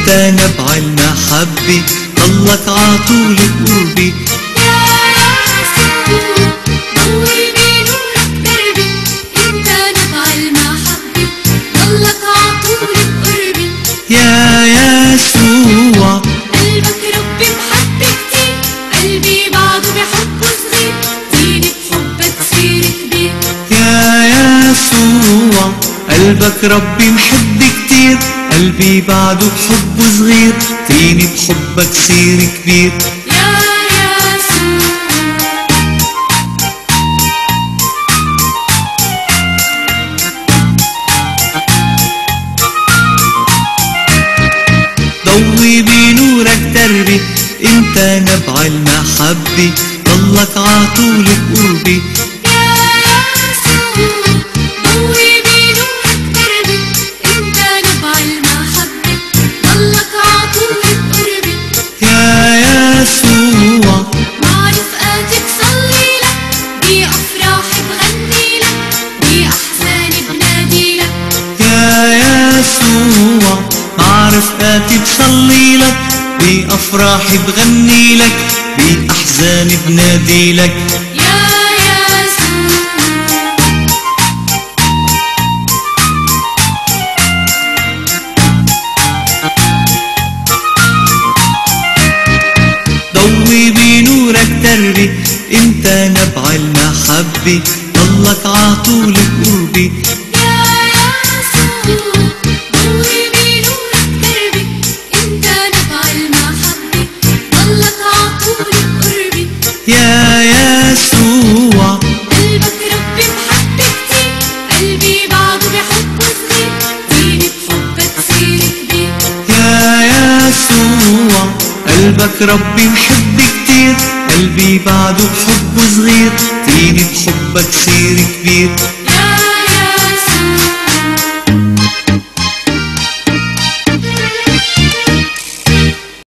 انت نبع المحبة، ضلك عطول بقربي. يا يسوع ضوي بنورك دربي، انت نبع المحبة، ضلك عطول بقربي. يا يسوع قلبك ربي محب كتير، قلبي بعده بحبه صغير، ديني بحبك صير كبير. يا يسوع قلبك ربي محب كتير، قلبي بعده بحبه صغير، تيني بحبك صير كبير. يا يسوع ضوي بنورك دربي، انت نبع المحبة، ضلك عطول بقربي. يا يسوع ضوي بنورك دربي، انت نبع المحبة، ضلك عطول بقربي. يا يسوع مع رفقاتي بصلي لك، بأفراحي بغني لك، بأحزاني بنادي لك. يا يسوع مع رفقاتي بصلي لك، بأفراحي بغني لك، بأحزاني بنادي لك. يا يسوع ضوي بنورك دربي، انت نبع المحبة، ضلك عطول بقربي. يا يسوع ضوي بنورك دربي، انت نبع المحبة، ضلك عطول بقربي. يا يسوع قلبك ربي محب كتير، قلبي بعده بحبه صغير، ديني بحبك صير كبير. يا يسوع قلبك ربي محب كتير، قلبي بعده بحبه صغير، تيني بحبك صير كبير.